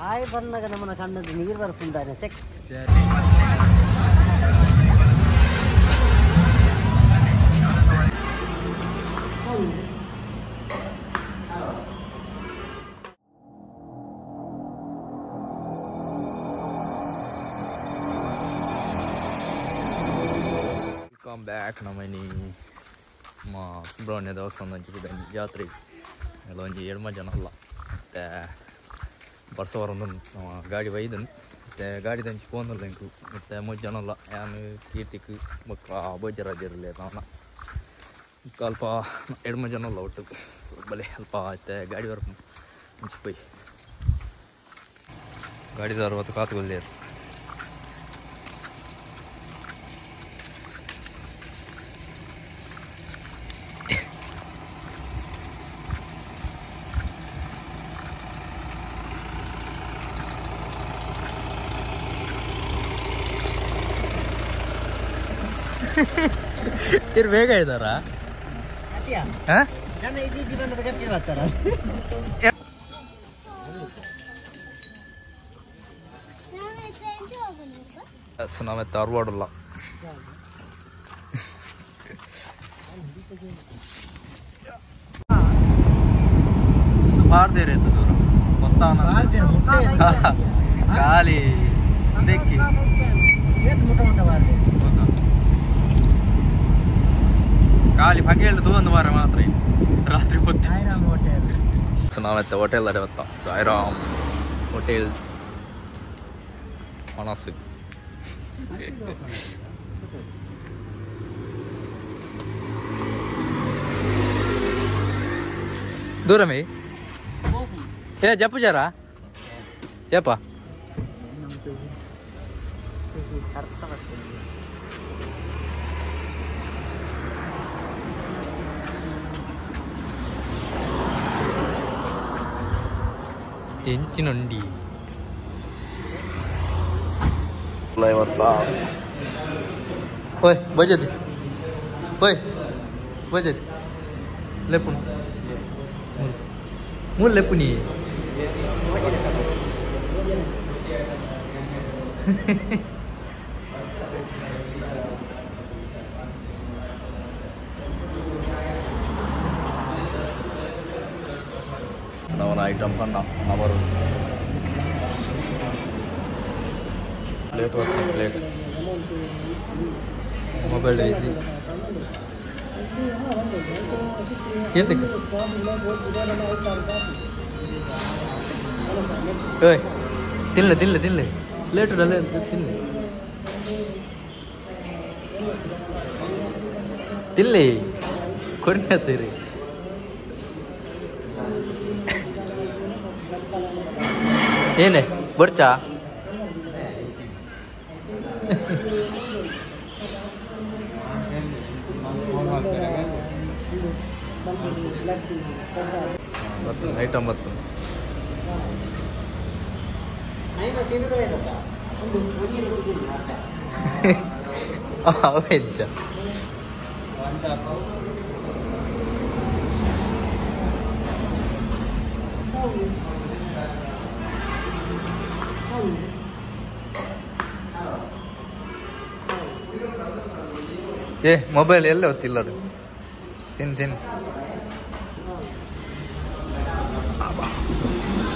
ಆಯ್ ಬಂದಾಗ ನಮ್ಮನ್ನ ಕಣ್ಣಲ್ಲಿ ನೀರು ಬರ್ಪುಂಡಾನೆ ಚೆಕ್. Welcome back. ನಮ್ಮನಿ ಮಾ ಸುಬ್ರಹ್ಮಣ್ಯ ದೇವಸ್ಥಾನ ಜಾತ್ರೆ ಎಲ್ಲ ಒಂಜಿ ಎಡ್ಮ ಜನ ಅಲ್ಲ. ಮತ್ತೆ ಬರ್ಸ ಬರೊಂದು ಗಾಡಿ ಬೈದನು ಮತ್ತು ಗಾಡಿ ದಂಚಿ ಫೋನ್ ಎಂಕು ಮತ್ತು ಮೂಜಿ ಜನ ಅಲ್ಲ. ಯಾನು ಕೀರ್ತಿಕ್ ಬೊಕ್ಕ ಬೋಜರಾಜಿರಲಿ ನಾನ ಅಲ್ಪ ಎಡ್ಮ ಜನ ಅಲ್ಲ ಒಟ್ಟು. ಸೊ ಬಲೆ ಅಲ್ಪ ಮತ್ತು ಗಾಡಿ ಬರ ಮುಂಚೆ ಪೋಯ್ ಗಾಡಿದಾರ ಹೊತ್ತು ಕಾತುಗೊಲ್ಲೇರು. ಇರ್ ಬೇಗ ಇದ್ದಾರಾ? ನಾವೆತ್ತ ಅರ್ವಾಡಲ್ಲ. ಪಾರ್ದೇರ್ ಇತ್ತು ದೂರ ಗೊತ್ತಾನ ಖಾಲಿ ದೆಕ್ಕಿ ಖಾಲಿ ಪಗೆಲ್ ತೂವೊಂದು ವಾರ ಮಾತ್ರ ರಾತ್ರಿ ಹೊತ್ತು. ನಾವೆತ್ತ ಹೋಟೆಲ್ ಅಡೆ ಬತ್ತ ಸಾಯಿರಾಮ್ ಹೋಟೆಲ್ ಮನಸ್ಸು. ದೂರಮೇ ಏ ಜಪ್ಪು ಜರ ಏಪ ಎಂಚಿನೊಂಡಿ ಓಯ್ ಬಜತ್ ಓಯ್ ಬಜತ್ ಲೆಪ್ಪುನು ಮೂರು ಲೆಪ್ಪುನಿ. ನವನ ಐಟಮ್ ಪಂಡ ನವರು ಪ್ಲೇಟ್ ಹೊತ್ತು ಪ್ಲೇಟ್ ಮೊಬೈಲ್ ಐತಿ ಕೇಳ್ತಕ್ಕೆ. ಓಯ್ ತಿನ್ಲೆ ತಿನ್ಲೆ ತಿನ್ಲೆ ಪ್ಲೇಟ್ ಅಲ್ಲೇ ತಿನ್ಲೆ ತಿನ್ಲೆ ಕೊರ್ನತ್ತೀರಿ. ಏನೇ ಬರ್ಚಾ? ಐಟಮ್ ಬತ್ತು ಅವೆಂಚ ಏ ಮೊಬೈಲ್ ಎಲ್ಲ ಹೊತ್ತಿಲ್ಲ ತಿನ್ ತಿನ್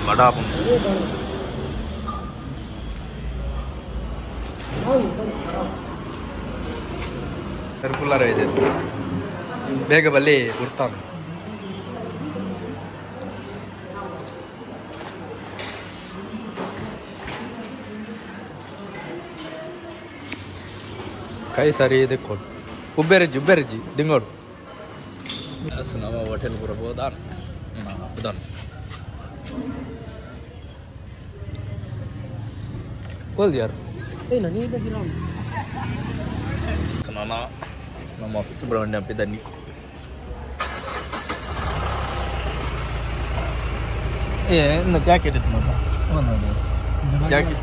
ಬಡಾಪು. ಕರ್ಪುಲ್ಲಾರ ಇದೆ ಬೇಗ ಬಲ್ಲಿ ಗುರ್ತಾನು. ಕೈ ಸರಿ ಇದೆ ಕೊಡು ಉಬ್ಬೇರಜ್ಜಿ ಉಬ್ಬೇರಜ್ಜಿ ದಿಂಗೋಡು. ನಮ್ಮ ಹೋಟೆಲ್ ಪೂರ ಹೋದಾನ ಹೋದಾನ ಯಾರು ನಮ್ಮ ಸುಬ್ರಹ್ಮಣ್ಯ ಪಿದನ್ನಿ. ಏ ಜಾಕೆಟ್ ಇತ್ತು ನೋಡ ಜಾಕೆಟ್.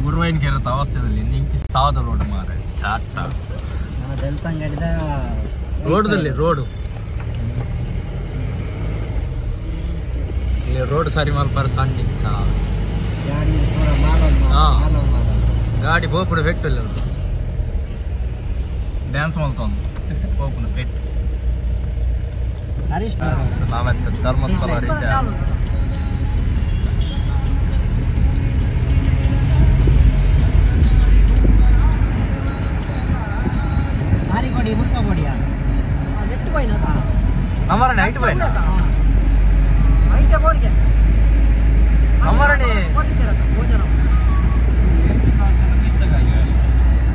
ಗುರುವಾಯಿನ ಕೆರೆ ಅವಸ್ಥೆದಲ್ಲಿ ನಿಂಕಿ ಸಾದ ರೋಡ್ ಮಾರ ಚಾಟ ರೋಡ್ದಲ್ಲಿ ರೋಡು. ರೋಡ್ ಸಾರಿ ಮಲ್ಪರ ಸಣ್ಣ ಗಾಡಿ ಪೂರ ಮಾಲನ್ ಮಾಲನ್ ಗಾಡಿ ಪೋಪುಡು ಪೆಟ್ಟು ಇಲ್ಲ ಡ್ಯಾನ್ಸ್ ಮಲ್ತೊಂದು ಪೋಪುನ ಪೆಟ್ಟು ಹರೀಶ್ ನಾವೆತ್ತ ಧರ್ಮಸ್ಥಳ ರೀಚ್ ಹಾರಿಗೋಡಿ ಮುಲ್ಪಗೋಡಿಯಾ ನೆಟ್ ಪೋಯಿನ ನಮ್ಮರ ನೈಟ್ ಪೋಯಿನ ಐತೆ ಬೋಡಿಗೆ ನಮ್ಮರಣಿ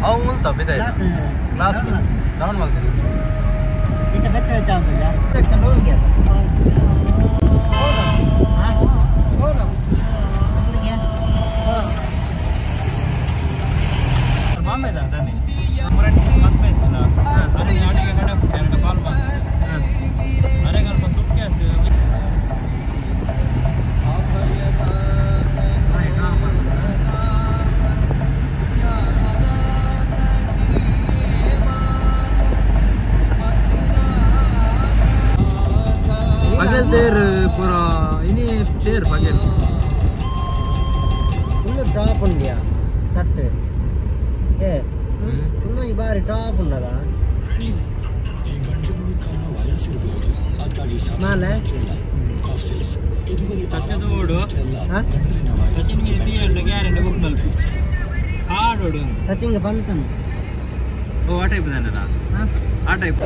ಅವು ಮುಲ್ತ ಬಿದೆ ಗ್ಲಾಸ್ ಡೌನ್ ಮಾಡ್ತೀನಿ ಇಂತ ಬೆಚ್ಚ ಬೆಚ್ಚ ಆಗುದ ಲಕ್ಷ ಹೋಗಿ ತೇರ್ ಪೂರ ಇನಿ ತೇರ್ ಪಗಲ್ ಫುಲ್ ಟಾಪ್ ಉಂಡಿಯಾ ಸಟ್ ಏ ಫುಲ್ ಈ ಬಾರಿ ಟಾಪ್ ಉಂಡದ ಮಾಲೆ ಸಚಿಂಗ್ ಬಂತನು ಓ ಆ ಟೈಪ್ ದಾನಲ್ಲ ಆ ಟೈಪ್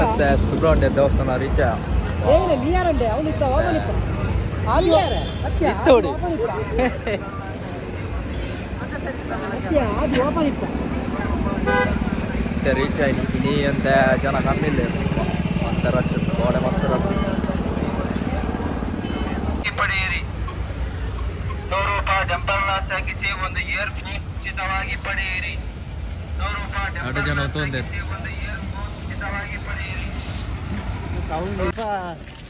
ಮತ್ತೆ ಸುಬ್ರಹ್ಮಣ್ಯ ದೇವಸ್ಥಾನ ರೀಚ್ ರೀಚ್ ಆಯ್ತು ಇನಿ ಅಂತ ಜನ ಕಮ್ಮಿ ಇಲ್ಲ ಮಸ್ತ್ ರಶ್ ಗೋಡೆ ಮಸ್ತ್ ರಶ್ ಪಡೆಯಿರಿ 100 ರೂಪಾಯಿ ಟೆಂಪಲ್ ಸಾಗಿಸಿ ಒಂದು ಇಯರ್ ಫೋನ್ ಉಚಿತವಾಗಿ ಪಡೆಯಿರಿ 100 ರೂಪಾಯಿ ಒಂದು ಇಯರ್ ಫೋನ್ ಉಚಿತವಾಗಿ ಪಡೆಯಿರಿ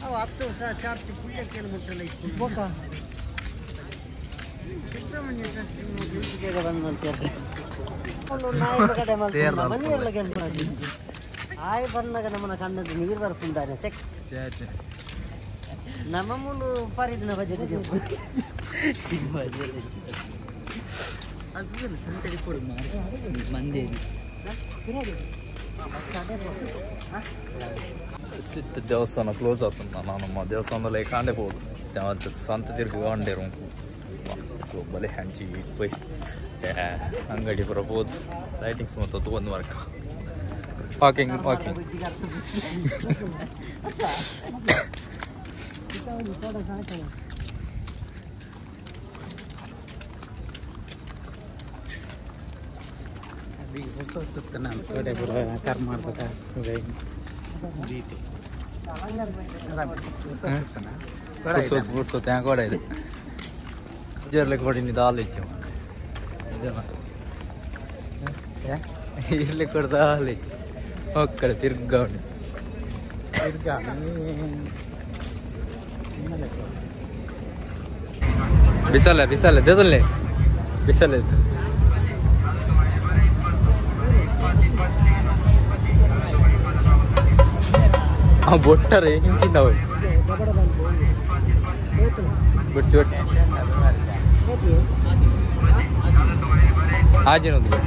ಅವು ಹತ್ತು ಚಾರ್ಜ್ ಪುಣ್ಯಕ್ಕೆ ಮುಟ್ಟಲ್ಲ ಇತ್ತು ಸುಬ್ರಹ್ಮಣ್ಯ ಷಷ್ಠಿ ಬೇಗ ಬಂದು ಕಡೆ ಮನೆಯೆಲ್ಲ ಕೆಂಪು ಆಯ್ ಬಂದಾಗ ನಮ್ಮನ್ನ ಕಣ್ಣದ್ದು ನೀರು ಬರ್ಪುಂದಾನೆ ತೆಕ್ ನಮ್ಮ ಮೂಲು ಪರಿದಿನ ಬಜೆ ಅದು ಸಂತಡಿ ಕೊಡು ಮಂದೇರಿ ಸಿತ್ತ ದೇವಸ್ಥಾನ ಕ್ಲೋಸ್ ಆತಂದ ನಾನು ದೇವಸ್ಥಾನದಲ್ಲಿ ಕಾಂಡೆ ಹೋದು ಮತ್ತೆ ಸಂತ ತಿರ್ಗಿ ಕಾಂಡೇರು ಸೊ ಬಲೆ ಹಂಚಿ ಪೋಯ್ ಅಂಗಡಿ ಬರಬಹುದು ಲೈಟಿಂಗ್ಸ್ ಮತ್ತು ಒಂದು ವರ್ಕ ವಾಕಿಂಗ್ ವಾಕಿಂಗ್ ಇದೆ ಜರ್ಲೆ ಕೊಡಿ ದಾಲ್ ಇಚ್ಚು ಇರ್ಲಿ ಕೊಡ ದಾಲ್ ಇಚ್ಚು ಒಕ್ಕಡೆ ತಿರ್ಗಾವಣಿ ಬಿಸಲೆ ಬಿಸಲೆ ದೇಸಲ್ಲೆ ಬಿಸಲೆ ಇತ್ತು ಆ ಬೊಟ್ಟರೆ ಹಿಂಚಿಂದ ಹೋಗಿ ಬಿಡ್ಚು ಬಿಡ್ಚು ಆಜಿನೊಂದಿಗೆ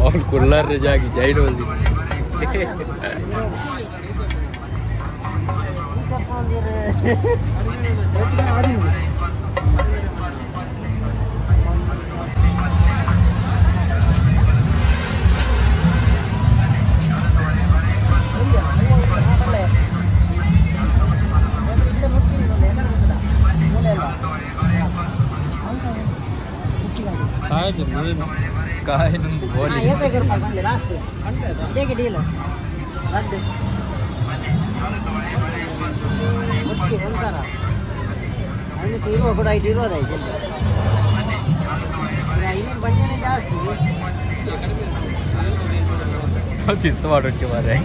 ಅವ್ನು ಕುಳ್ಳಾರ್ರೆ ಜಾಗಿ ಜೈಲು ಹೊಲ್ದಿ ಕಾಯಿನೊಂದು ಗೋಲಿ ಜಾಸ್ತಿ ಚಿತ್ತ ಮಾಡೋಕ್ಕೆ ಮಾರ್ರೆ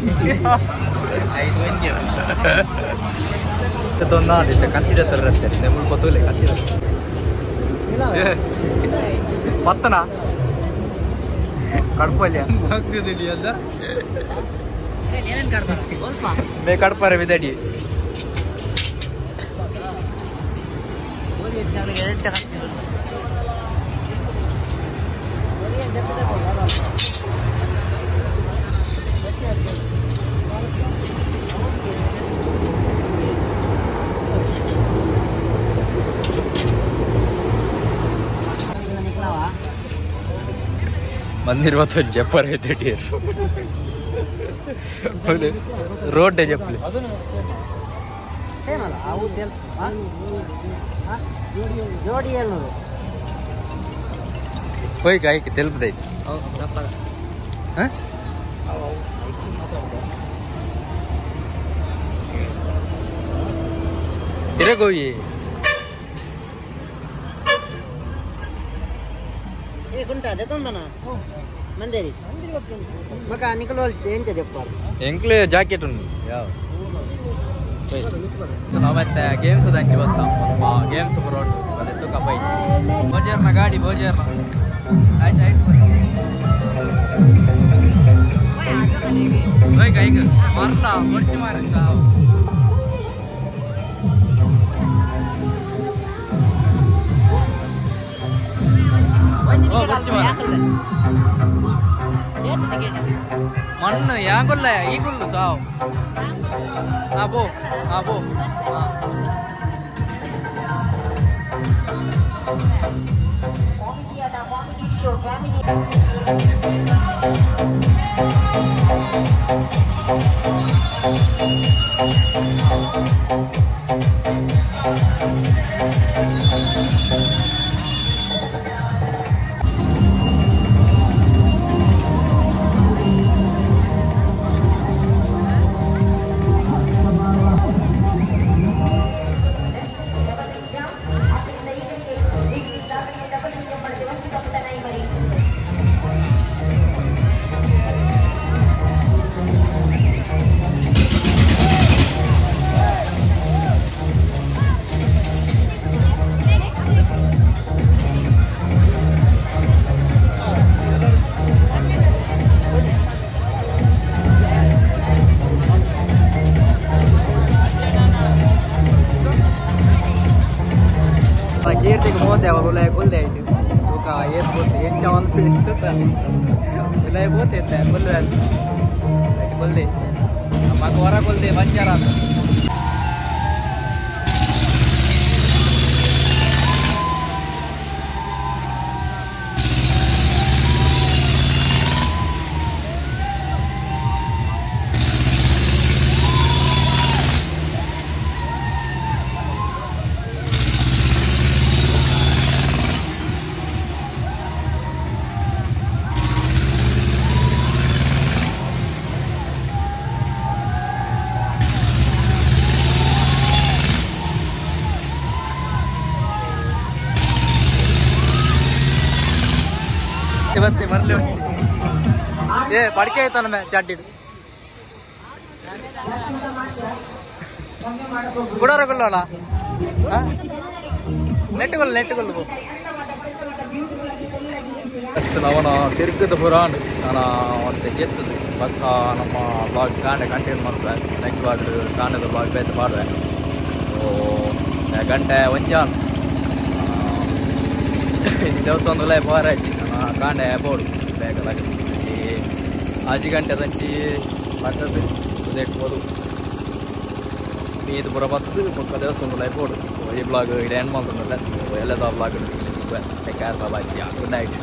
ತೊಂದಾಡಿತ್ತೆ ಕಂತಿದ ತರ ನೆಮ್ಮಳು ಪತ್ತೂಲೆ ಕಂತಿದ ಪತ್ತನ ಕಡ್ಪಲ್ಯ ಆಗ್ತದೆ ಅಲ್ಲ. ಬೇ ಕಡ್ಪಾರೆ ಬಿದಡಿ ಮಂದಿರ ಜಪ್ಪರ್ ಐತೆ ರೋಡ್ ಜಪ್ಪಲಿ ಹೋಯ್ ಕಾಯ್ಕೆ ತೆಲುಪದೈತೆ ಇರಗೋಯಿ ಮಂದೇರಿ ಮಕ ನಿಕಲೋಲ್ ಎಂಚ ಜಪ್ಪಾರು ಎಂಕ್ಲೆ ಜಾಕೆಟ್ ಉಂಡು ಯಾವ ನಾವತ್ತೆ ಗೇಮ್ಸ್ ದಂಚಿ ಬತ್ತ ಗೇಮ್ಸ್ ಬರೋಡು ಅದೇ ತುಕ ಬೈ ಬೋಜೇರ್ನ ಗಾಡಿ ಬೋಜೇರ್ನ ಆಯ್ತು ಆಯ್ತು ಹೋಯ್ ಕೈಗ ಮರ್ಲ ಬೊರ್ಚಿ ಮಾರ ಸಾವು ಓ ಬೊರ್ಚಿ ಮಾರ ಮಣ್ಣು ಯಾಗೊಲ್ಲ ಈಗುಲ್ಲು ಸಾವು ಆ ಬೋ ಆ ಬೋ ಕೀರ್ತಿಗೆ ಮೋತೆ ಅವರು ಉಲಯ ಕುಲ್ದೆ ಆಯ್ತು ತೂಕ ಏರ್ಪೋರ್ಟ್ ಎಂಚ ಒಂದು ಉಲಯ ಬೋತೆ ಇತ್ತೆ ಕುಲ್ವೆ ಕೊಲ್ದೆ ಮಗ ಹೊರ ಕೊಲ್ದೆ ಬಂಜಾರ ಅಂತ ಇವತ್ತೆ ಮರಲಿ ಏ ಪಡಿಕೆ ಆಯ್ತಲ್ಲ ಮೇ ಚಾಟಿಡು ಕುಡೋರ ಕೊಲ್ಲೋಣ ನೆಟ್ಟುಕೊಲ್ಲ ನೆಟ್ಟುಕೊಲ್ಲ ಅವನ ತಿರುಗದ ಪುರಾಣ ನಾನು ಮತ್ತೆ ಗೆತ್ತದು ಬಕ್ಕ ನಮ್ಮ ಬ್ಲಾಗ್ ಕಾಂಡೆ ಕಂಟಿನ್ಯೂ ಮಾಡ್ತೇವೆ ನೆಕ್ಸ್ಟ್ ಬ್ಲಾಗ್ ಕಾಂಡದ ಬ್ಲಾಗ್ ಬೇತ ಮಾಡುವೆ ಸೊ ಗಂಟೆ ಒಂಜಾನ್ ದೇವಸ್ಥಾನದಲ್ಲೇ ಪೋರ ಆಯ್ತು ಕಾಂಡೆ ಬೋಡು ಬೇಗ ಆಜಿ ಗಂಟೆ ತಂಚಿ ಬರ್ತದೆ ಉದೇಕ್ಬೋದು ಮೀದು ಪೂರ ಬರ್ತದೆ ಬೊಕ್ಕ ದೇವಸ್ಥಾನದಲ್ಲೇ ಬೋಡು ಈ ಬ್ಲಾಗ್ ಇದು ಎಂಡ್ ಮಾಡ್ಕೊಂಡಲ್ಲ ಎಲ್ಲದ blog take care bye good night.